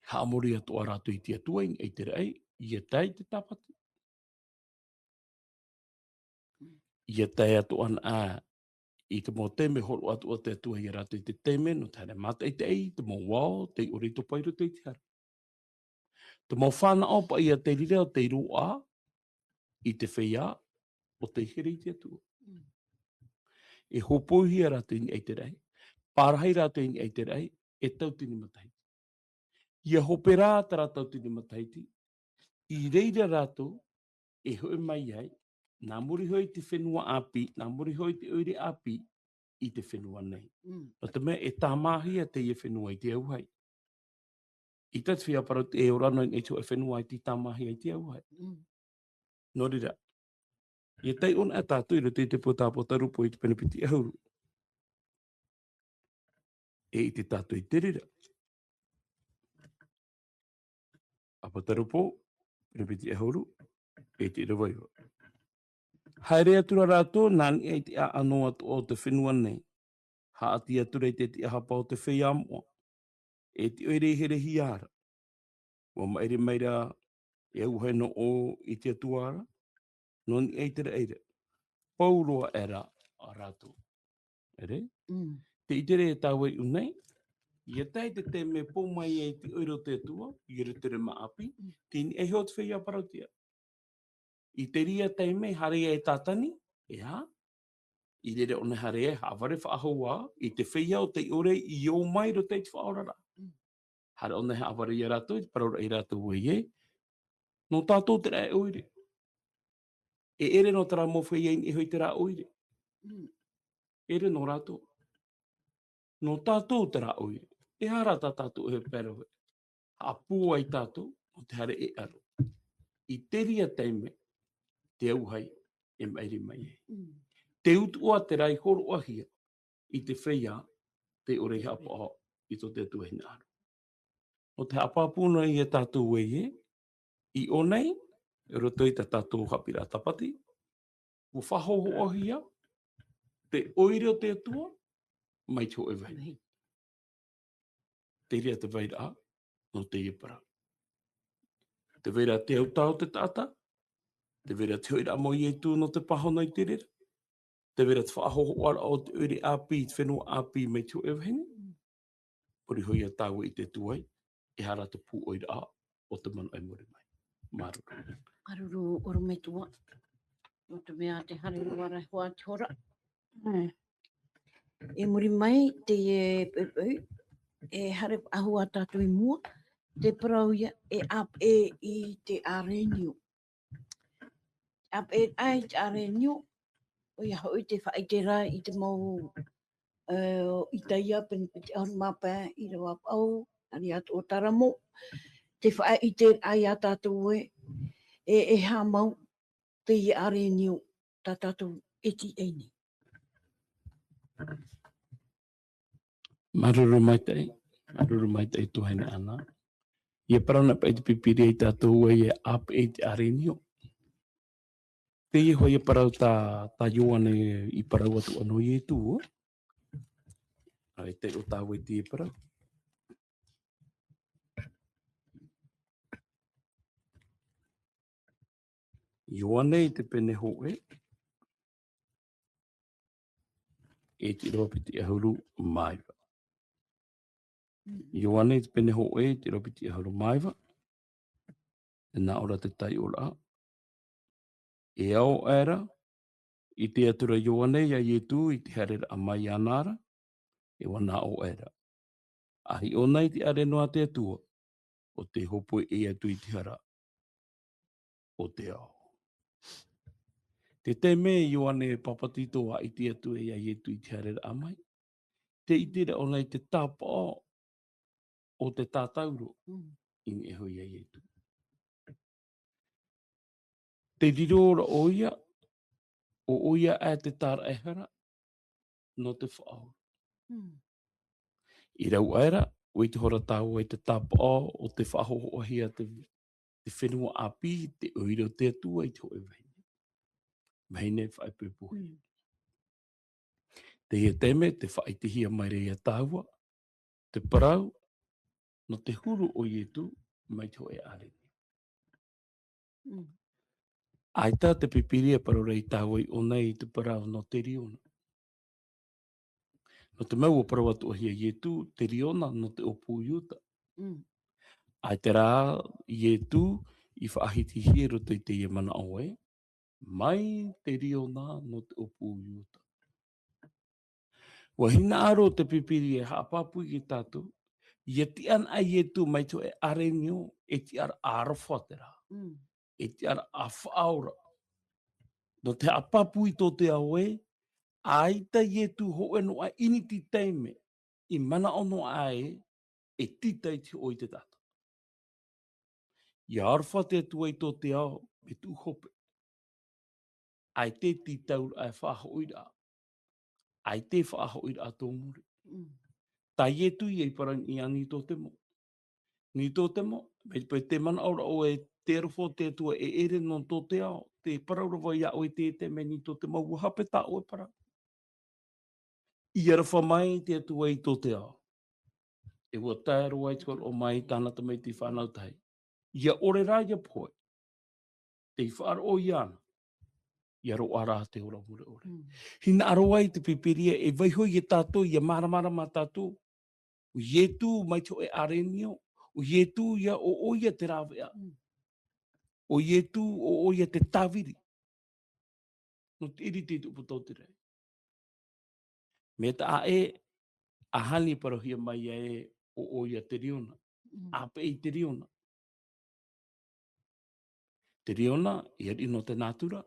haʻamori atoʻa rātou i te Atua i niʻa i te raʻi, ʻia tae i te Tāpati. ʻIa tae atoʻa anaʻe i te mau taime, hōroʻa atoʻa te Atua ia rātou i te taime, nō te haere mātaʻitaʻi, te mau ao, tei ʻore i topa i roto i te hara. Te mau fānaʻo paʻi a te reira o tei roaʻa i te feiā o tei here i te Atua. Mm. E hōpoihia rātou i niʻa i te raʻi, pārahi rātou i niʻa i te raʻi, e tauatini matahiti. ʻIa hope rā terā tauatini matahiti, i reira rātou e hoʻi mai ai, nā muri hoʻi i te fenua ʻāpī, nā muri hoʻi i te ʻoire ʻāpī, i te fenua nei. Mm. Nō te mea e tāmāhia teie fenua i te auahi. ʻIta te feiā parau e ora noa i te hōʻē fenua ʻaita i tāmāhia i te auahi. Mm. Nō reira, ʻia taiʻo anaʻe tātou i roto i te pō tā Apotarupo i te pene piti ʻahuru. E ʻite tātou i te reira. Apotarupo, pene piti ʻahuru, e te ʻīrava iva. Haere atu ra rātou, nā niʻa i te ʻāʻano atoʻa o te fenua nei. Haʻati atu ra i te tiʻahapa o te feiā moʻa. E te ʻoire i herehia ra. ʻUa maʻiri mai ra e auahi nō ʻō i te Atua ra, nō niʻa i te raʻi ra. Pauroa aʻera a rātou. ʻEre? Mm. Tē ʻite ra tāua i ʻō nei, ʻia tae te taime e pō mai ai te ʻoire o te Atua, i roto i te rima ʻāpī, mm, tei niʻa iho te feiā parauʻtiʻa. I terā taime, haere ai e Tātani, e aha? I reira ʻōna e haere ai, haʻavare faʻahou ā, i te feiā o tei ʻore i ō mai i roto i te faʻaoraraʻa. Mm. Haere ʻōna e haʻavare ia rātou, i te parau ra ia rātou ē, nō tātou terā ʻoire. E ʻere nō terā mau feiā i niʻa iho i terā ʻoire. Mm. ʻEre nō rātou. Nō tātou terā ʻoire. E aha rā tā tātou ʻohipa e rave? Haʻapūai tātou, nō te haere e ʻaro. I terā taime, te auahi e maʻiri mai ai. Mm. Te utuʻa terā i hōroʻahia i te feiā tei ʻore i haʻapaʻo i tō te Atua hinaʻaro. Nō te haʻapāpū noa ia tātou ē, i ʻō nei, i roto i tā tātou haʻapiʻiraʻa Tāpati, ʻua faʻahōhoʻahia te ʻoire o te Atua mai te hōʻē vahine. Terā te vairaʻa nō teie parau. Tē vai ra te autahuʻa o te taʻata, tē vai ra te hoʻiraʻa mau o Ietu nō te pāhono i te reira, tē vai ra te faʻahōhoʻaraʻa o te ʻoire ʻāpī, te fenua ʻāpī mai te hōʻē vahine. Muri iho ia tāua i ʻite atu ai, e aha rā te pūʻoiraʻa o te manaʻo i muri mai. Māuruuru. Māuruuru ʻorometua. Nō te mea te haere roa ra hoʻi te hora. Mm. I muri mai, teie poʻipoʻi, e haere faʻahou ā tātou i mua, te parau ia e ʻāpeʻe i te ʻarenio. ʻĀpeʻe i te ʻarenio, ʻoia hoʻi te faʻaʻite ra i te mau, e, ʻo Isaia pene piti ʻahuru mā pae, ʻīrava vaʻu, ʻāreʻa atoʻa terā mau, te faʻaʻite ai ia tātou ē, e, e aha mau, teie ʻarenio tā tātou e tīaʻi nei. Māuruuru maitaʻi, māuruuru maitaʻi tuahine Ana. ʻIa parau na paʻi te Pīpīria ia tātou ē, ʻāpeʻe i te ʻarenio. Teie hoʻi ia parau tā, tā Ioane i parau atu ʻana ʻo Ietu. ʻAita ʻo tāua i teie parau. Ioane i te pene hōʻē, e te ʻīrava piti ʻahuru mā iva. Ioane i te pene hōʻē, e te ʻīrava piti ʻahuru mā iva. E nā ʻō ra te taiʻoraʻa. E ao aʻera, ʻite atu ra Ioane ia Ietu i te haereraʻa mai iāna ra, e ʻua nā ʻō aʻera. ʻA hiʻo na i te ʻāreʻa nō a te Atua, ʻo tē hōpoi ʻē atu i te hara o te ao. Te taime Ioane Papatito ʻa ʻite atu ai ia Ietu i te haereraʻa mai, tē ʻite ra ʻōna i te tāpaʻo o te tātauro Mm. i niʻa iho ia Ietu. Te riro ra ʻoia, ʻo ʻoia ʻa te tāraʻehara nō te faʻaora. Mm. I rau aʻera, ʻua ʻite ihora tāua i te tāpaʻo o te faʻahōhoʻahia te, te fenua ʻāpī, te ʻoire o te Atua i te hōʻē vahine. Vahine faʻaipoipohia. Mm. Teie taime, tē faʻaʻitehia mai ra ia tāua, te parau, nō te huru o Ietu, mai te hōʻē ʻāreʻa. Mm. ʻAita te Pīpīria e parau ra ia tāua i ʻō nei i te parau nō Teriona. Nō te mea ʻua parau atoʻa hia Ietu, Teriona nō te ʻōpū Iuta. Mm. ʻAita rā Ietu i faʻahitihia i roto i teie manaʻo ē, mai Teriona nō te ʻōpū Iuta. ʻUa hinaʻaro te Pīpīria e haʻapāpū ia tātou, ʻia tiʻa anaʻe Ietu mai te hōʻē ʻārenio, e tiʻa ra ʻa aroha terā. Mm. E tiʻa ra ʻa faʻaora. Nō te haʻapāpū i tō te ao ē, ʻaita Ietu hōʻē noa ʻiniti taime, i manaʻo noa ē, e tītau i te hoʻo i te taʻata. ʻIa aroha te Atua i tō te ao, mea tuʻu hope. ʻAita e tītauraʻa e faʻahoʻiraʻa. ʻAita e faʻahoʻiraʻa tō muri. Mm. Tā Ietu ia i parau i a Nikotemo. Nikotemo, mai te peu tē manaʻo ra ʻoe tē aroha te Atua e ʻere nō tō te ao, tē parau ra vau ia ʻoe i te taime Nikotemo, ʻua hape tā ʻoe parau. ʻIa aroha mai te Atua i tō te ao. E ʻua tae roa i te hōroʻa mai i tāna tamaiti fānau tahi. ʻIa ʻore rā ʻia pohe. Tei faʻaroʻo iāna. ʻIa roaʻa rā te ora mure ʻore. Mm. Hinaʻaro ai te Pīpīria e vaiiho ia tātou, ʻia māramarama tātou. ʻO Ietu mai te hōʻē ʻārenio, ʻo Ietu ia ʻo ʻoia te rāveʻa. Mm. ʻO Ietu ʻo ʻoia te tāviri. Nō te ʻiriti i te ʻūputa o te raʻi. Mea taʻa ʻē, ʻa Hane parauhia mai ia ē ʻo ʻoia Teriona. Mm. ʻĀpeʻe i Teriona. Teriona, i ariʻi nō te nātura,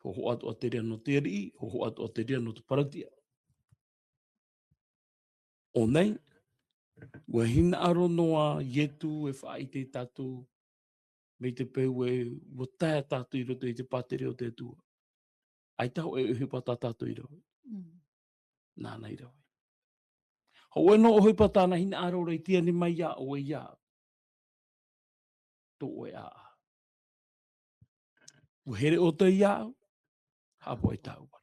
hōhoʻa atoʻa Teriona nō te ariʻi, hōhoʻa atoʻa Teriona nō te parautiʻa. ʻO nei, ʻua hinaʻaro noa Ietu e faʻaʻite ia tātou, mai te peu ē, ʻua tae tātou i roto i te pātireia o te Atua. ʻAita hōʻē ʻohipa tā tātou i rave. Mm. Nāna i rave. Hōʻē noa ʻohipa tāna hinaʻaro ra i tiʻa anaʻe mai ia ʻoe ia. Tō ʻoe ʻāʻau. ʻUa here ʻoutou ia au, haʻapaʻo i tāʻu vārua.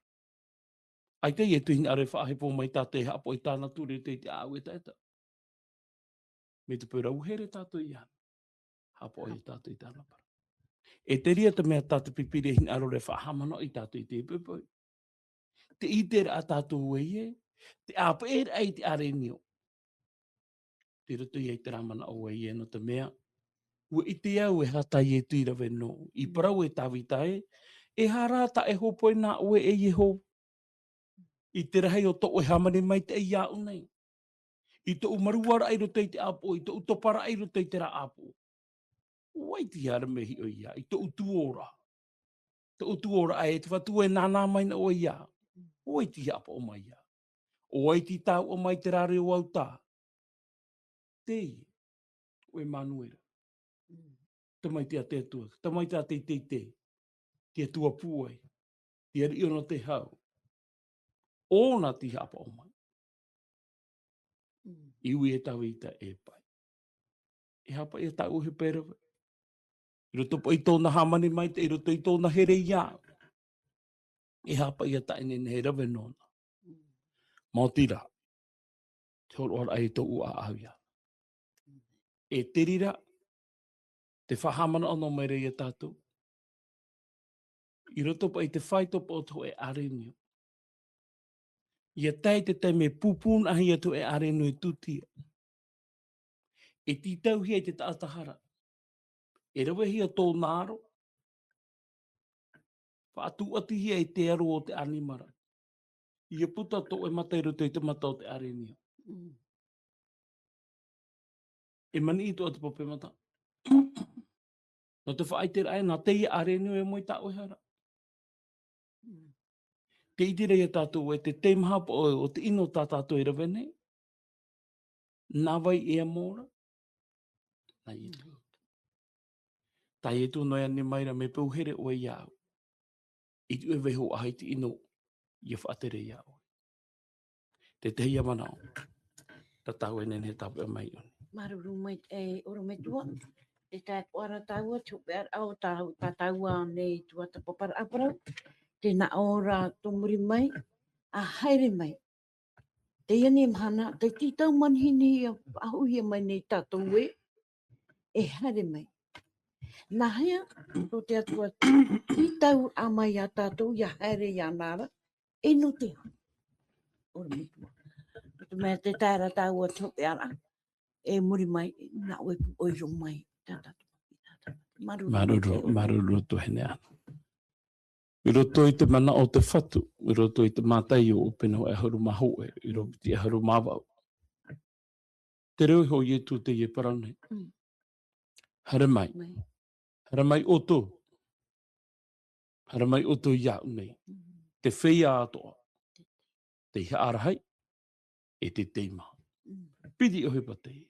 ʻAita Ietu e hinaʻaro e faʻahepo mai tātou e haʻapaʻo i tāna ture i te ʻāʻau ʻetaʻeta. Mai te peu ra ʻua here tātou iāna. Haʻapaʻo ia tātou i tāna parau. E te reira te mea tā te Pīpīria e hinaʻaro ra e faʻahaʻamanaʻo ia tātou i teie poʻipoʻi. Tē ʻite ra ʻa tātou ē, te ʻāpeʻeraʻa i te ʻārenio. Tei roto ia i terā manaʻo ē nō te mea, ʻua ʻite au e aha tā Ietu i rave nō, i Mm. parau e Tavita ē, e aha rā tā e hōpoi nā ʻoe e Iehova. I te rahi o tō ʻoe hāmani maitaʻi iāʻu nei. I tōʻu maruaraʻa i roto i te ʻāpoʻo, i tōʻu toparaʻa i roto i terā ʻāpoʻo. ʻO vai te aha ra mea hiʻo ia, i tōʻu tuōraʻa. Tōʻu tuōraʻa e te Fatu e nānā mai na ʻoe ia. ʻO vai te haʻapaʻo mai ia. ʻO vai te tauʻa mai terā reo au tā. Teie, ʻo Emanuera. Mm. Tamaiti a te Atua, tamaiti a te teitei, te Atua pūai, te ariʻi nō te hau. ʻOna tei haʻapaʻo mai. Mm. I ui e Tavita e pai. E aha paʻi ia tāʻu e pai rave. I roto paʻi i tōna hāmani maitaʻi, i roto i tōna here ia. E aha paʻi ia tā ʻoe e nehenehe e rave nōna. Mm. Maoti rā. Te hōroʻaraʻa i tōʻu ʻāʻau ia. E te reira, tē faʻahaʻamanaʻo noa mai ra ia tātou. I roto paʻi i te faito paʻi o te hōʻē arenio. ʻIa tae i te taime e pūpūnaʻahia te hōʻē arenio e tūtia. E tītauhia i te taʻata hara. E ravehia tōna aro. Faʻatūʻatihia i te aro o te ʻanimara. ʻIa puta tō ʻoe mata i roto i te mata o te arenio. Mm. E maniʻi atoʻa te pape mata. Nō te faʻaʻiteraʻa, nā teie arenio e moe i tā ʻoe hara. Mm. Tē ʻite ra ia tātou ē te teimaha paʻi o te ʻino tā tātou e rave nei. Nā vai ʻoe e mau ra? Nā Ietu. Mm. Tā Ietu noa iāna i maira, mea peu here ʻoe iāʻu. I te ʻoe vaiiho ʻaita i te ʻino, ʻia faʻatere iā ʻoe. Te tahi ā manaʻo tā tāua e nehenehe e tāpeʻa mai i ʻō nei. Māuruuru maitaʻi, e ʻorometua. Tē tae atoʻa ra tāua, te hopeʻaraʻa o tā, tā tāua nei tuatāpaparaʻa parau. Tē nā ʻō ra tō muri mai, ʻa haere mai. Teie nei mahana, te tītau manihini ʻia faʻahouhia mai nei tātou ē, e haere mai. Nāhea, tō te Atua tītauraʻa mai ia tātou, ʻia haere iāna ra, e nō te aha? ʻOrometua. Nō te mea tē tae ra tāua te hopeʻaraʻa, e muri mai, nā ʻoe e pūʻoiro mai, tā tātou. Māuruuru. Māuruuru, māuruuru tuahine Ana. I roto i te manaʻo o te Fatu, i roto i te Mātaio ʻōpeni hōʻē ʻahuru mā hōʻē, ʻīrava piti ʻahuru mā vaʻu. Te reo iho o Ietu teie e parau nei. Mm. Haere mai. Mai. Haere mai ʻoutou. Haere mai ʻoutou iāʻu nei. Mm. Te feiā atoʻa. Tei haʻarahi, e te teimaha. Mm. Piri ʻohipa teie.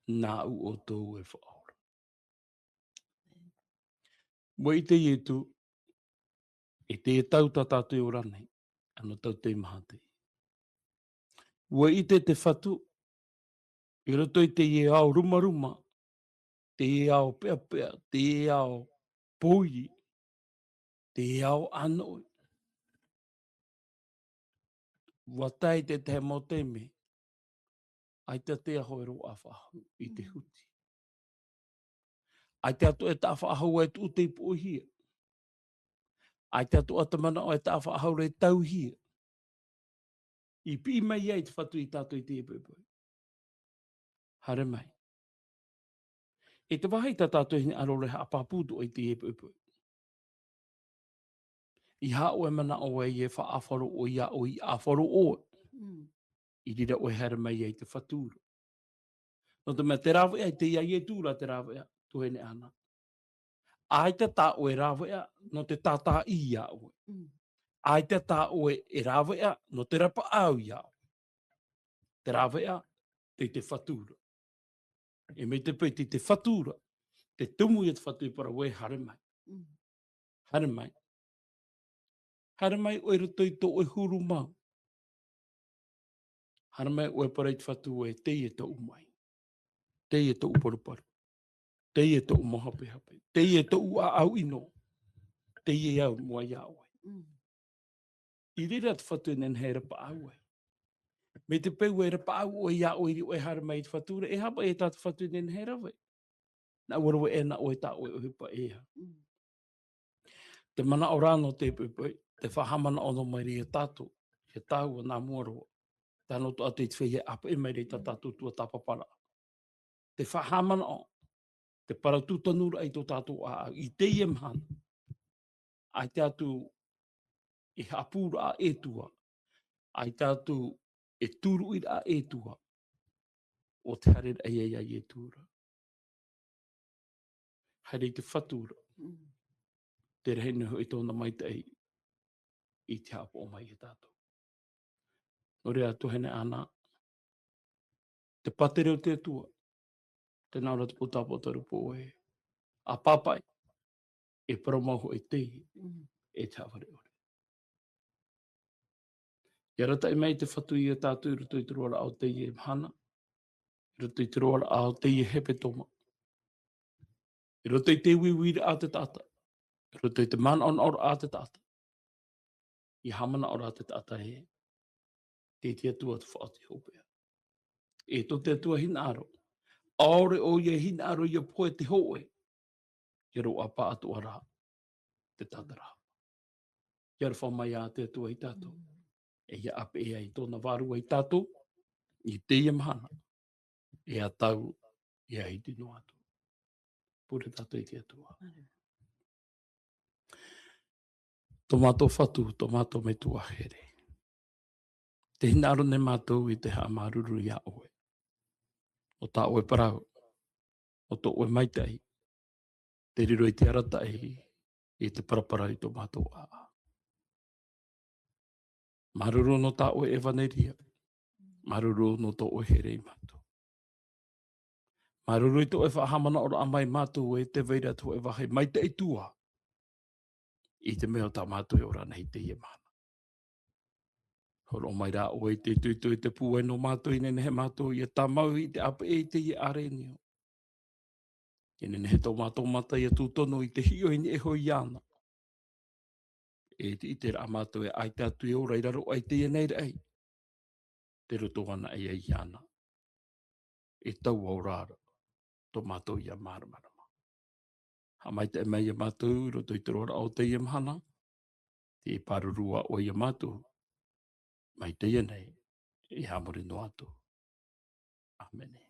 Nāʻu ʻoutou e faʻaora. ʻUa ʻite Ietu, e teie tau tā tātou e ora nei, ʻa nō tau teimaha teie. ʻUa ʻite te Fatu, i roto i teie ao rumaruma, teie ao peʻapeʻa, teie ao pōiri, teie ao ʻānoʻi. ʻUa tae i te tahi mau taime, ʻaita te aho e roaʻa faʻahou i te Mm. huti. ʻAita atoʻa e taʻa faʻahou e tuʻu tei poʻihia. ʻAita atoʻa te manaʻo e taʻa faʻahou e tauhia. I piʻi mai ai te Fatu ia tātou i teie poʻipoʻi. Haere mai. I te vāhi tā tātou e hinaʻaro ra e haʻapāpū atoʻa i teie poʻipoʻi. ʻEiaha ʻoe e manaʻo ē ʻia faʻaʻāfaro ʻoe iā ʻoe, ʻia ʻāfaro ʻoe. Mm. I reira ʻoe e haere mai ai i te Fatu ra. Nō te mea te rāveʻa, i teie Ietu ra te rāveʻa, tuahine Ana. ʻAita tā ʻoe e rāveʻa nō te tātāʻi iā ʻoe. Mm. ʻAita tā ʻoe e rāveʻa nō te rapaʻau iā ʻoe. Te rāveʻa, tei te Fatu ra. E mai te peu tei te Fatu ra, te tumu ia te Fatu e parau ē haere mai. Mm. Haere mai. Haere mai ʻoe i roto i tō ʻoe huru mau. Haere mai ʻoe e parau i te Fatu ē teie tōʻu maʻi. Teie tōʻu paruparu. Teie tōʻu mau hapehape. Teie tōʻu ʻāʻau ʻino. Teie au mua iā ʻoe. Mm. I reira te Fatu e nehenehe e rapaʻau ai. Mai te peu e rapaʻau ʻoe iā ʻoe i reira ʻoe e haere mai i te Fatu ra, e aha paʻi tā te Fatu e nehenehe e rave? Nā ʻua rave ʻē na ʻoe tā ʻoe ʻohipa ʻeiaha. Mm. Te manaʻo ra nō teie poʻipoʻi, te faʻahaʻamanaʻo noa mai ra ia tātou, ia tāua nā mua roa. Tae noa atu i te feiā e ʻāpeʻe mai ra i tā tātou tuatāpaparaʻa. Te faʻahaʻamanaʻo, te parau tūtanuraʻa i tō tātou ʻāʻau, i teie mahana. ʻAita atu e haʻapūraʻa e tua, ʻaita atu e tūruʻiraʻa e tua, ʻo te haereraʻa ia iā Ietu ra. Haere i te Fatu ra. Mm. Te rahi noa hoʻi tōna maitaʻi i te haʻapaʻo mai ia tātou. Nō reira tuahine Ana, te pātere o te Atua, tē nā ʻō ra te pū tāpō o te aroha ē, ʻa pāpaʻi, e parau mau hoʻi teie, Mm. e te haʻavare ʻore. ʻIa arataʻi mai te Fatu ia tātou i roto i te roaraʻa o teie mahana, i roto i te roaraʻa o teie hepetoma. I roto i te uiuiraʻa a te taʻata, i roto i te manaʻonaʻoraʻa a te taʻata. ʻIa haʻamanaʻo ra te taʻata ē, tei te Atua te faʻaoti hopeʻa. E tō te Atua hinaʻaro, ʻaore ʻoia e hinaʻaro ʻia pohe te hōʻē, ia roaʻa pāʻatoʻa rā te tātarahapa. Ia aroha mai ā te Atua ia tātou. E ia ʻāpeʻe ai tōna vārua ia tātou, i teie mahana, e ʻa tau, e ʻa iti noa atu. Pure tātou i te Atua. Tō mātou Fatu, tō mātou Metua here. Tē hinaʻaro nei mātou i te haʻamāuruuru iā ʻoe. ʻO tā ʻoe parau, ʻo tō ʻoe maitaʻi, tē riro i te arataʻi, i te parapara i tō mātou ʻāʻau. Māuruuru nō tā ʻoe ʻevaneria, māuruuru nō tō ʻoe here ia mātou. Māuruuru i tō ʻoe faʻahaʻamanaʻoraʻa mai ia mātou e tē vai ra tō ʻoe vāhi maitaʻi atu ā, i te mea tā mātou e ora nei i teie mahana. Hōroʻa mai rā ʻoe i te itoito i te pūai nō mātou, i nehenehe mātou ia tāmau i te ʻāpeʻe i teie ʻārenio. I nehenehe tō mātou mata ia tū tonu i te hiʻo i niʻa iho iāna. E te ʻiteraʻa mātou e ʻaita atu e ora i raro aʻe i teie nei raʻi. Tei roto anaʻe ia iāna. E taua ora ra, tō mātou ia māramarama. Haʻamaitaʻi mai ia mātou, i roto i te roaraʻa o teie mahana, tē pāruru ā ʻoe ia mātou, mai teie nei, e a muri noa atu. ʻĀmene.